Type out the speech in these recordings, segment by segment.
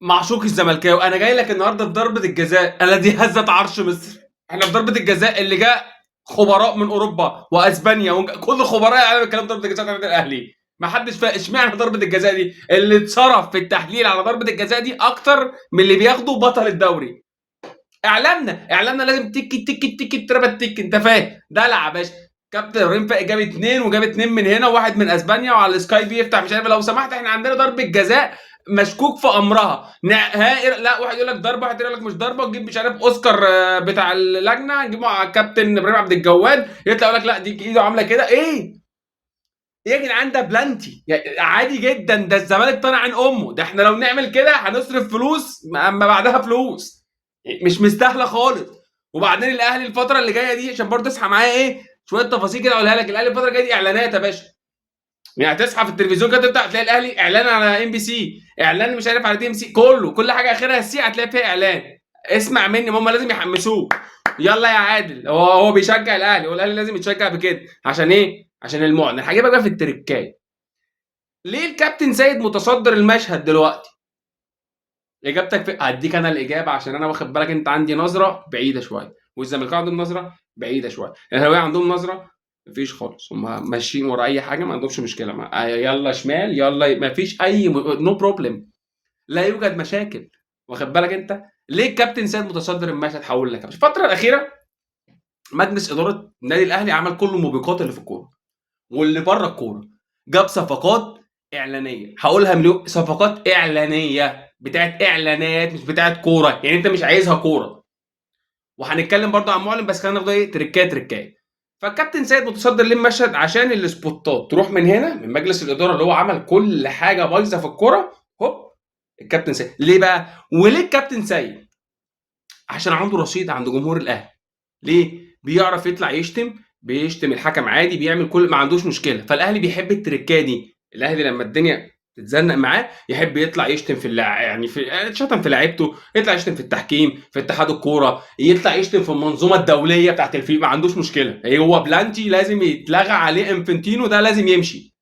معشوق الزملكاوي، انا جاي لك النهارده في ضربه الجزاء الذي هزت عرش مصر. احنا في ضربه الجزاء اللي جاء خبراء من اوروبا واسبانيا كل خبراء العالم الكلام ضربه الجزاء بتاعت الاهلي، ما حدش فاهم اشمعنى ضربه الجزاء دي اللي اتصرف في التحليل على ضربه الجزاء دي اكتر من اللي بياخده بطل الدوري. اعلامنا لازم تك تك تك تربت تك، انت فاهم؟ دلع يا باشا. كابتن ابراهيم فايق جاب اثنين، وجاب اثنين من هنا وواحد من اسبانيا، وعلى السكاي بيفتح مش عارف. لو سمحت احنا عندنا ضربه جزاء مشكوك في امرها، لا واحد يقول لك ضربه، واحد يقول لك مش ضربه، وتجيب مش عارف اوسكار بتاع اللجنة، نجيبه على الكابتن ابراهيم عبد الجواد يطلع يقول لك لا دي ايده عامله كده. ايه يا جدعان؟ ده بلانتي يعني عادي جدا، ده الزمالك طالع عن امه، ده احنا لو نعمل كده هنصرف فلوس اما بعدها فلوس، مش مستاهلة خالص. وبعدين الاهلي الفترة اللي جاية دي عشان برضه تصحى معايا ايه شوية تفاصيل كده اقولها لك. الاهلي الفترة الجاية دي اعلانات يا باشا، يعني هتصحى في التلفزيون كده تفتح تلاقي الاهلي اعلان على ام بي سي، اعلان مش عارف على دي ام سي، كله كل حاجة اخرها ال C هتلاقي فيها اعلان. اسمع مني، هم لازم يحمسوك. يلا يا عادل، هو بيشجع الاهلي، والاهلي لازم يتشجع بكده. عشان ايه؟ عشان المعلن. هجيبك بقى في التركايه. ليه الكابتن سيد متصدر المشهد دلوقتي؟ اجابتك في... هديك انا الاجابة عشان انا واخد بالك انت عندي نظره بعيدة شوية، والزملكاويه عندهم نظره بعيدة شوية، الاهلاوية عندهم نظره مفيش خالص، هم ماشيين ورا اي حاجة، ما عندهمش مشكلة، يلا شمال يلا، مفيش اي no problem، لا يوجد مشاكل، واخد بالك انت؟ ليه الكابتن سيد متصدر المشهد؟ هقول لك. الفترة الاخيرة مجلس ادارة النادي الاهلي عمل كل الموبقات اللي في الكورة واللي بره الكورة، جاب صفقات اعلانية، هقولها مليون، صفقات اعلانية بتاعت اعلانات مش بتاعت كورة، يعني انت مش عايزها كورة. وهنتكلم برضه عن معلن، بس خلينا ناخد ايه تركايه تركايه. فالكابتن سيد متصدر ليه المشهد؟ عشان السبوتات تروح من هنا من مجلس الادارة اللي هو عمل كل حاجة بايظة في الكورة، هوب الكابتن سيد. ليه بقى؟ وليه الكابتن سيد؟ عشان عنده رصيد عند جمهور الاهلي. ليه؟ بيعرف يطلع يشتم، بيشتم الحكم عادي، بيعمل كل ما عندوش مشكلة. فالاهلي بيحب التركايه دي. الاهلي لما الدنيا تتزنق معاه يحب يطلع يشتم في يعني في شتم في لعيبته، يطلع يشتم في التحكيم، في اتحاد الكورة، يطلع يشتم في المنظومة الدولية بتاعت الفيفا، ما عندوش مشكلة. هو بلانتي لازم يتلغى عليه، انفنتينو ده لازم يمشي،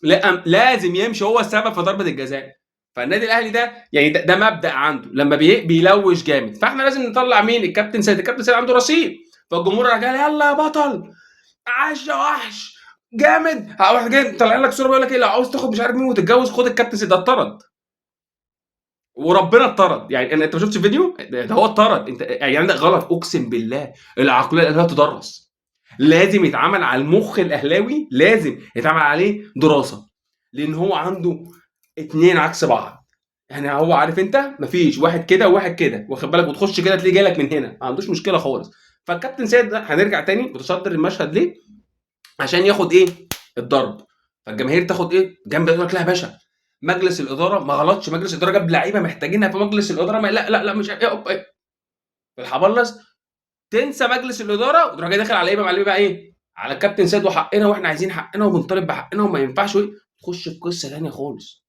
لا لازم يمشي، هو السبب في ضربه الجزاء. فالنادي الاهلي ده يعني ده مبدا عنده لما بيلوش جامد. فاحنا لازم نطلع مين؟ الكابتن سيد. الكابتن سيد عنده رصيد، فالجمهور راح جاي يلا يا بطل، عاش يا وحش، جامد. واحد جاي طالع لك صوره بيقول لك ايه، لو عاوز تاخد مش عارف مين وتتجوز خد الكابتن سيد. ده اتطرد وربنا اتطرد، يعني انت ما شفتش الفيديو ده؟ هو اتطرد. انت يعني ده غلط، اقسم بالله العقلية الاهلاوية تدرس، لازم يتعمل على المخ الاهلاوي، لازم يتعمل عليه دراسة، لان هو عنده اتنين عكس بعض. يعني هو عارف انت مفيش واحد كده وواحد كده، واخد بالك، وتخش كده تلاقيه جالك من هنا، ما عندوش مشكلة خالص. فالكابتن سيد ده هنرجع تاني متصدر المشهد ليه؟ عشان ياخد ايه؟ الضرب. فالجماهير تاخد ايه؟ جنب، يقول لك لا يا باشا مجلس الادارة ما غلطش، مجلس الادارة جاب لعيبة محتاجينها في مجلس الادارة، ما لا لا لا مش عارف ايه، ايه. الحبلص تنسى مجلس الادارة وتروح جاي داخل على ايه بقى معلم بقى ايه؟ على الكابتن سيد وحقنا، واحنا عايزين حقنا وبنطالب بحقنا وما ينفعش ايه؟ تخش في قصة ثانية خالص،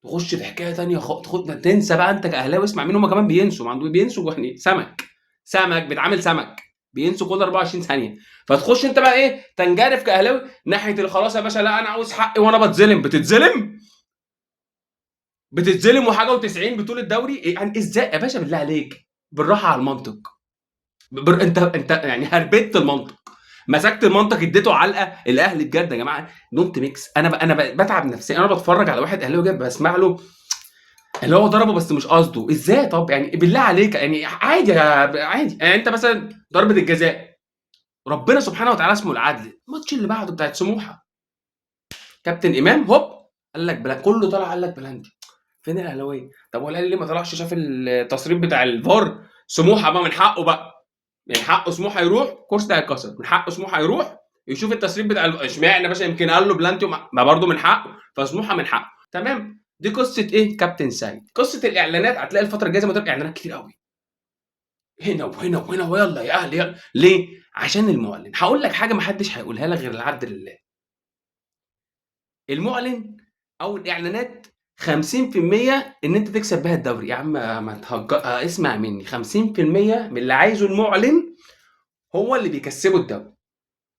تخش في حكاية ثانية خالص، تنسى بقى انت كاهلاوي. اسمع مين، هم كمان بينسوا، ما عندهم بينسوا، واحنا سمك سمك بيتعامل سمك، بينسوا كل 24 ثانية. فتخش انت بقى ايه؟ تنجرف كاهلاوي ناحية اللي خلاص يا باشا لا انا عاوز حقي وانا بتظلم. بتتظلم، بتتظلم وحاجه و90 بطوله دوري إيه؟ يعني ازاي يا باشا؟ بالله عليك بالراحة على المنطق. انت يعني هربت المنطق، مسكت المنطق اديته علقه. الاهلي بجد يا جماعة don't mix. انا بتعب نفسيا، انا بتفرج على واحد اهلاوي جاي بسمع له اللي هو ضربه بس مش قصده. ازاي؟ طب يعني بالله عليك يعني عادي يا عادي. يعني انت مثلا ضربه الجزاء، ربنا سبحانه وتعالى اسمه العدل. الماتش اللي بعده بتاعت سموحه كابتن امام هوب قال لك بلا، كله طلع قال لك بلانتي. فين الاهلاوية؟ طب هو الاهلي ليه ما طلعش شاف التصريف بتاع الفار؟ سموحه بقى من حقه بقى، من حقه سموحه يروح كرسي ده هيتكسر، من حقه سموحه يروح يشوف التصريف بتاع اشمعنى يا باشا؟ يمكن قال له بلانتي ما برضه من حقه، فسموحه من حقه. تمام، دي قصة ايه؟ كابتن سيد. قصة الاعلانات هتلاقي الفترة الجاية زي ما قلت لك اعلانات كتير قوي، هنا وهنا وهنا، ويلا يا اهلي يلا. ليه؟ عشان المعلن. هقول لك حاجة ما حدش هيقولها لك غير العبد لله. المعلن او الاعلانات خمسين في المية ان انت تكسب بها الدوري. يا عم ما تهجر، اسمع مني، خمسين في المية من اللي عايزه المعلن هو اللي بيكسبه الدوري.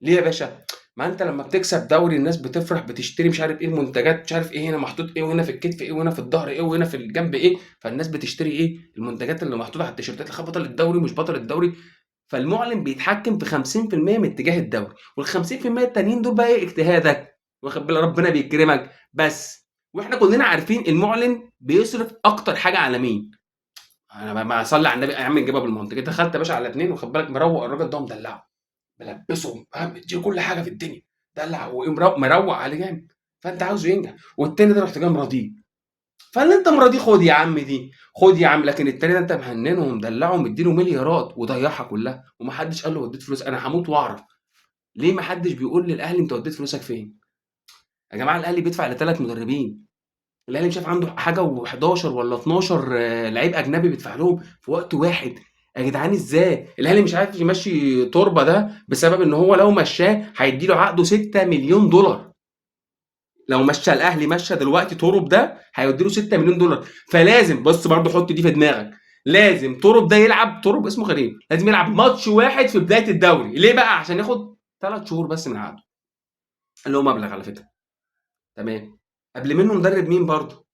ليه يا باشا؟ ما انت لما بتكسب دوري الناس بتفرح، بتشتري مش عارف ايه المنتجات، مش عارف ايه هنا محطوط ايه، وهنا في الكتف ايه، وهنا في الظهر ايه، وهنا في الجنب ايه، فالناس بتشتري ايه المنتجات اللي محطوطة على التيشيرتات اللي خد بطل الدوري ومش بطل الدوري. فالمعلن بيتحكم في 50% من اتجاه الدوري، وال 50% التانيين دول بقى ايه؟ اجتهادك، واخد بالك، ربنا بيكرمك بس. واحنا كلنا عارفين المعلن بيصرف اكتر حاجة على مين. انا ما اصلي على النبي يا عم، نجيبها بالمنطق. دخلت يا باشا على اتنين، واخد بالك، مروق الراجل ده ومدلعه، ملبسه، فاهم، مديله كل حاجة في الدنيا، دلع ومروق عليه جامد، فانت عاوزه ينجح. والتاني ده رحت جاي مراضيه، فاللي انت مراضيه خد يا عم دي، خد يا عم. لكن التاني ده انت مهننه ومدلعه ومديله مليارات وضيعها كلها، ومحدش قال له وديت فلوس. انا هموت واعرف ليه محدش بيقول للاهلي انت وديت فلوسك فين؟ يا جماعة الاهلي بيدفع لثلاث مدربين، الاهلي مش عارف عنده حاجة و11 ولا 12 لعيب اجنبي بيدفع لهم في وقت واحد. يا جدعان ازاي الاهلي مش عارف يمشي تربه ده؟ بسبب ان هو لو مشاه هيدي له عقده 6 مليون دولار. لو مشى الاهلي مشى دلوقتي ترب ده هيدي له 6 مليون دولار. فلازم بص برضه حط دي في دماغك، لازم ترب ده يلعب، ترب اسمه غريب، لازم يلعب ماتش واحد في بداية الدوري. ليه بقى؟ عشان ياخد 3 شهور بس من عقده اللي هو مبلغ على فكرة. تمام. قبل منه مدرب مين برضه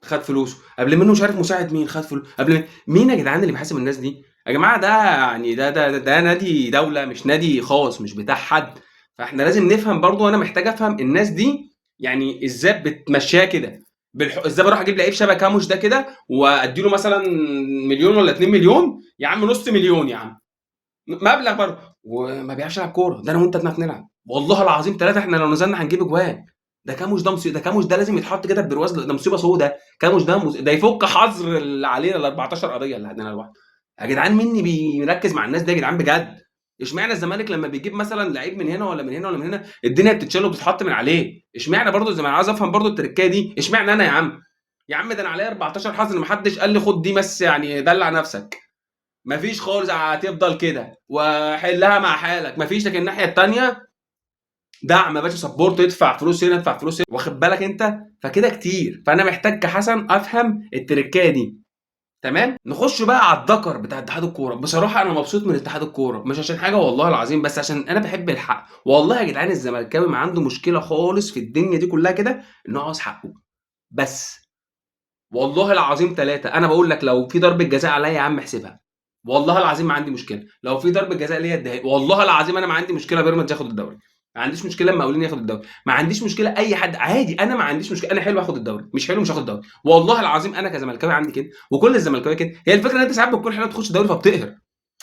خد فلوسه، قبل منه مش عارف مساعد مين خد فلوس، قبل مين يا جدعان اللي بيحاسب الناس دي؟ يا جماعة ده يعني ده ده ده, ده نادي دولة مش نادي خاص، مش بتاع حد. فاحنا لازم نفهم برضه، انا محتاج افهم الناس دي يعني ازاي بتمشيها كده. ازاي بروح اجيب لعيب شبه كاموش ده كده وادي له مثلا مليون ولا 2 مليون يا عم، نص مليون يا عم، مبلغ برضه، وما بيعرفش يلعب كورة. ده انا وانت بنعرف نلعب والله العظيم ثلاثة، احنا لو نزلنا هنجيب اجوان. ده كاموش ده مصيبة، ده كاموش ده لازم يتحط كده ببرواز، ده مصيبة سودة. كاموش ده ده يفك حظر اللي علينا ال 14 قضية اللي عندنا لوحده. يا جدعان مني بيركز مع الناس دي يا جدعان بجد. اشمعنى الزمالك لما بيجيب مثلا لعيب من هنا ولا من هنا ولا من هنا الدنيا بتتشال وبتتحط من عليه؟ اشمعنى برضه الزمالك؟ عايز افهم برضه التركية دي، اشمعنى انا يا عم؟ يا عم ده انا عليا 14 حظر، محدش قال لي خد دي بس يعني دلع نفسك. مفيش خالص، هتفضل كده وحلها مع حالك، مفيش. لكن الناحية الثانية دعم يا باشا، support، ادفع فلوس هنا ادفع فلوس هنا، واخد بالك انت؟ فكده كتير. فانا محتاج كحسن افهم التركية دي. تمام. نخش بقى على الذكر بتاع اتحاد الكورة. بصراحة انا مبسوط من اتحاد الكورة، مش عشان حاجة والله العظيم، بس عشان انا بحب الحق. والله يا جدعان الزملكاوي ما عنده مشكلة خالص في الدنيا دي كلها كده ان هو عاوز حقه بس. والله العظيم ثلاثة، انا بقول لك لو في ضربه جزاء عليا يا عم احسبها، والله العظيم ما عندي مشكلة. لو في ضربه جزاء ليا اديها، والله العظيم انا ما عندي مشكلة بيراميدز ياخد الدوري، ما عنديش مشكلة المقاولين ياخد الدوري، ما عنديش مشكلة اي حد، عادي، انا ما عنديش مشكلة. انا حلو اخد الدوري، مش حلو مش هاخد الدوري. والله العظيم انا كزملكاوي عندي كده، وكل الزملكاويه كده. هي الفكرة ان انت ساعات بتكون حلو تخش الدوري فبتقهر.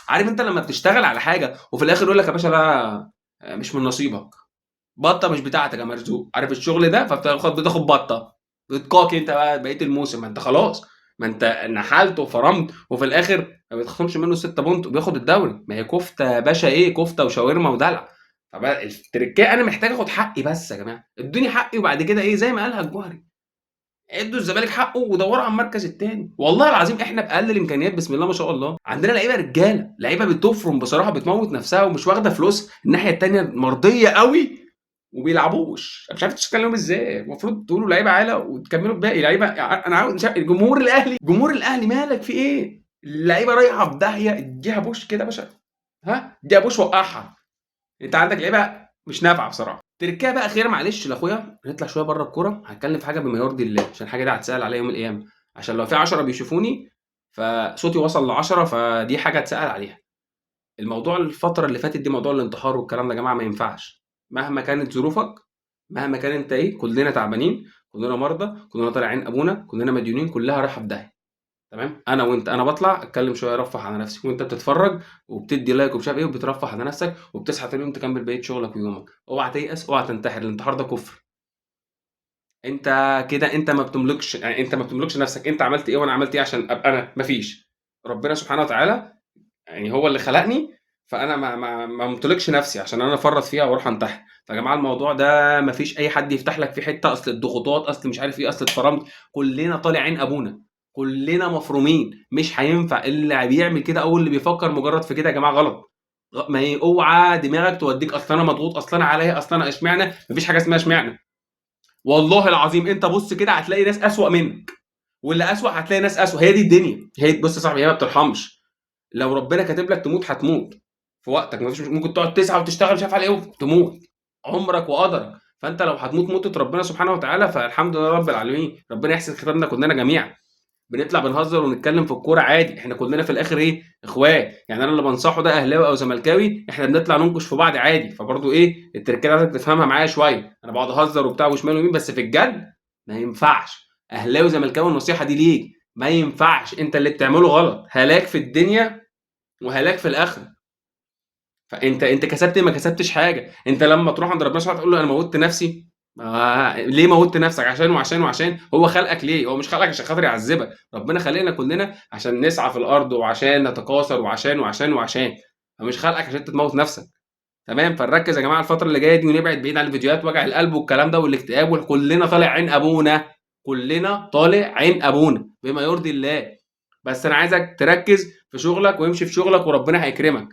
عارف انت لما بتشتغل على حاجة وفي الاخر يقول لك يا باشا لا مش من نصيبك، بطه مش بتاعتك يا مرزوق، عارف الشغل ده؟ فبتاخد بطه بتقاك انت بقى بقية الموسم. ما انت خلاص، ما انت نحلت وفرمت، وفي الاخر ما بيتخصمش منه 6 بونت وبياخد الدوري. ما هي كفته يا باشا، ايه كفته وشاورما ودلع. فبقى التركية انا محتاج اخد حقي بس يا جماعة، ادوني حقي. وبعد كده ايه زي ما قالها الجوهري، ادوا الزمالك حقه ودوروا على المركز الثاني. والله العظيم احنا باقل الامكانيات بسم الله ما شاء الله عندنا لعيبة رجاله، لعيبة بتفرم بصراحة، بتموت نفسها ومش واخده فلوس. الناحية الثانية مرضية قوي وبيلعبوش، مش عارف تتكلموا ازاي. المفروض تقولوا لعيبة عالة وتكملوا الباقي. لعيبة انا عاوز جمهور الاهلي، جمهور الاهلي مالك في ايه؟ اللعيبة رايحة في داهية، اديها بوش كده يا باشا، ها اديها بوش وقعها. انت عندك لعيبة مش نافعة بصراحة. تركيا بقى خير، معلش لاخويا نطلع شوية بره الكورة، هتكلم في حاجة بما يرضي الله عشان الحاجة دي هتسال عليا يوم القيامة، عشان لو في 10 بيشوفوني فصوتي وصل ل10 فدي حاجة اتسال عليها. الموضوع الفترة اللي فاتت دي موضوع الانتحار والكلام ده يا جماعة ما ينفعش، مهما كانت ظروفك، مهما كان انت ايه، كلنا تعبانين، كلنا مرضى، كلنا طالع عين ابونا، كلنا مديونين، كلها رايحة في داهية. تمام؟ انا وانت، انا بطلع اتكلم شوية ارفه على نفسي، وانت بتتفرج وبتدي like ومش عارف ايه وبترفه على نفسك، وبتصحى تاني يوم تكمل بقية شغلك ويومك. اوعى تيأس، اوعى تنتحر، الانتحار ده كفر. انت كده انت ما بتملكش، يعني انت ما بتملكش نفسك، انت عملت ايه وانا عملت ايه عشان ابقى انا؟ مفيش. ربنا سبحانه وتعالى يعني هو اللي خلقني، فانا ما امتلكش نفسي عشان انا افرط فيها واروح انتحر. فيا جماعة الموضوع ده مفيش اي حد يفتح لك في حتة اصل الضغوطات، اصل مش عارف ايه، اصل اتفرمت. كلنا طالع عين ابونا، كلنا مفرومين، مش هينفع اللي بيعمل كده او اللي بيفكر مجرد في كده يا جماعة غلط. ما هي اوعى دماغك توديك اصل انا مضغوط، اصل انا عليا، اصل انا اشمعنى. مفيش حاجة اسمها اشمعنى. والله العظيم انت بص كده هتلاقي ناس اسوأ منك، واللي اسوأ هتلاقي ناس اسوأ. هي دي الدنيا، هي بص يا صاحبي هي ما بترحمش. لو ربنا كاتب لك تموت هتموت. في وقتك، ما فيش، ممكن تقعد تسعى وتشتغل مش عارف على ايه وتموت، عمرك وقدرك. فانت لو هتموت موتة ربنا سبحانه وتعالى فالحمد لله رب العالمين، ربنا يحسن ختامنا كلنا جميعا. بنطلع بنهزر ونتكلم في الكورة عادي، احنا كلنا في الاخر ايه؟ اخوات. يعني انا اللي بنصحه ده اهلاوي او زملكاوي، احنا بنطلع ننكش في بعض عادي. فبرضه ايه التركية عايزك تفهمها معايا شوية، انا بقعد اهزر وبتاع وشمال ويمين، بس في الجد ما ينفعش. اهلاوي زملكاوي النصيحة دي ليك، ما ينفعش، انت اللي بتعمله غلط، هلاك في الدنيا وهلاك في الاخرة. فانت كسبت ما كسبتش حاجة. انت لما تروح عند ربنا سبحانه وتعالى تقول له انا موتت نفسي، ليه موتت نفسك؟ عشان وعشان وعشان. هو خلقك ليه؟ هو مش خلقك عشان خاطر يعذبك، ربنا خلقنا كلنا عشان نسعى في الارض وعشان نتكاثر وعشان وعشان وعشان، فمش خلقك عشان انت تموت نفسك. تمام؟ فنركز يا جماعة الفترة اللي جاية دي ونبعد بعيد عن الفيديوهات وجع القلب والكلام ده والاكتئاب، وكلنا طالع عين ابونا، كلنا طالع عين ابونا بما يرضي الله. بس انا عايزك تركز في شغلك وامشي في شغلك وربنا هيكرمك،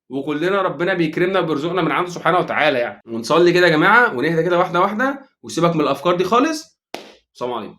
وكلنا ربنا بيكرمنا وبيرزقنا من عنده سبحانه وتعالى يعني. ونصلي كده يا جماعة ونهدى كده واحدة واحدة، وسيبك من الافكار دي خالص. السلام عليكم.